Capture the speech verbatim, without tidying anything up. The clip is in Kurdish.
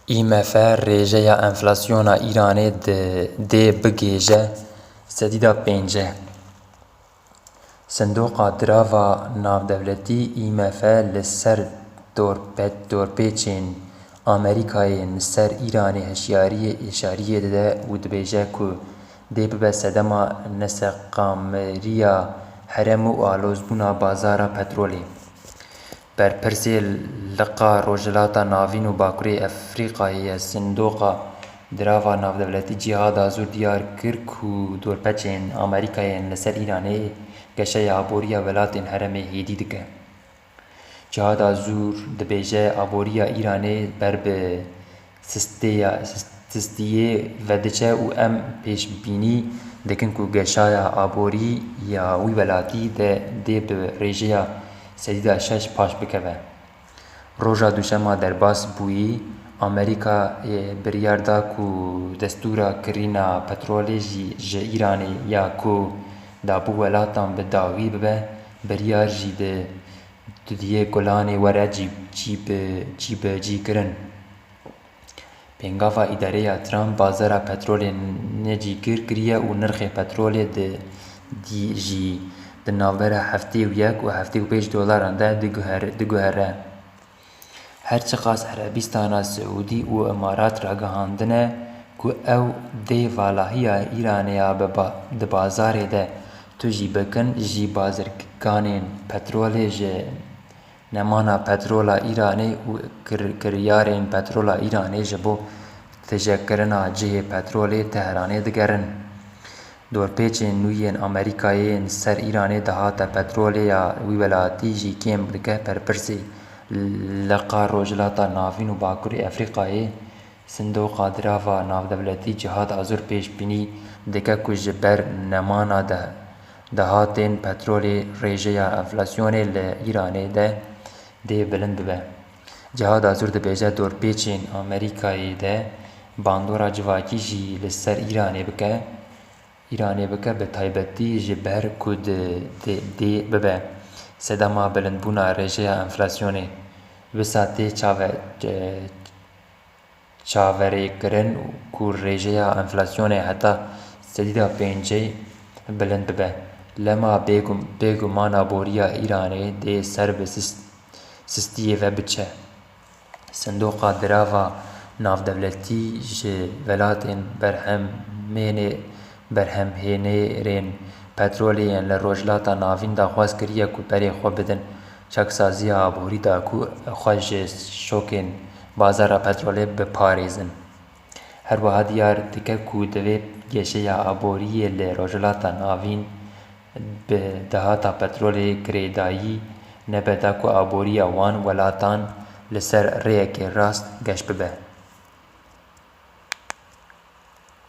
IMF rêjeya enflasyona Îranê di dê bigihêje sedî da pêncî. Sindoqa Dirava Navdewletî, IMF, li ser dorpet-, dorpêçên Amerîkayê li ser Îranê hişyariyê, hişyariyê dide û dibêje ku dê bibe sedema neseqameriya herêmê û alozbûna bazara petrolê. Berpirsê Liqa Rojhilata Navîn û Bakurê Efrîqayê ya Sindoqa Dirava Navdewletî Cîhad Azûr diyar kir ku dorpeçên Amerîkayê li ser Îranê geşeya aboriya welatên herêmê hêdî dike. Cîhad Azûr dibêje, aboriya Îranê ber bi sisteya, sist-, sistiyê vediçe û em pêşbînî dikin ku geşaya aborî ya wî welatî de dê bi rêjeya sedî da şeş paş bikeve. Roja duşema derbas bûyî, Amerîka, e, biryar da ku destûra kirîna petrolê jî ji Îranê ya ku dabû welatan bi dawî bibe, biryar jî di dudiyê Golanê were cî-, cî bi-, cîbicîkirin. Pêngava îdareya Trump bazara petrolê necîgir kiriye û nirxê petrolê di, di jî di navbera heftê û yek û heftê û pênc dolaran de diguher-, diguhere. Her çiqas Erebîstana Siûdî û Îmarat ragihandine ku ew dê valahiya Îranê ya bi ba-, di bazarê de tujî bikin, jî bazirganên petrolê ji nemana petrola Îranê û kir-, kiryarên petrola Îranê ji bo tijekirina cihê petrolê Tehranê digerin. Dorpêçên nû yên Amerîkayê yên ser Îranê dahata petrolê ya wî welatî jî kêm dike. Berpirsê Liqa Rojhilata Navîn û Bakurê Efrîqayê Sindoqa Dirava Navdewletî Cîhad Azûr pêşbînî dike ku ji ber nemana de dahatên petrolê rêjeya enflasyonê li Îranê de dê bilind bibe. Cîhad Azûr dibêje, dorpêçên Amerîkayê dê bandora civakî jî li ser Îranê bike, Îranê bike, bi taybetî ji ber ku di, di, dê bibe sedema bilindbûna rêjeya enflasyonê. Wisa tê çave-, çaverêkirin ku rêjeya enflasyonê heta sedî da pêncî bilind bibe. Lema bêgum-, bêguman aboriya Îranê dê ser bi sis-, sistiyê ve biçe. Sindoqa Dirava Navdewletî ji welatên berhemênê-, berhemhênerên petrolê yên li Rojhilata Navîn daxwaz kiriye ku berê xwe bidin çaksaziya aborî da ku xwe ji şokên bazara petrolê biparêzin. Her wiha diyar dike ku divê geşeya aboriyê li Rojhilata Navîn bi dahata petrolê girêdayî nebe da ku aboriya wan welatan li ser rêyekê rast geş bibe.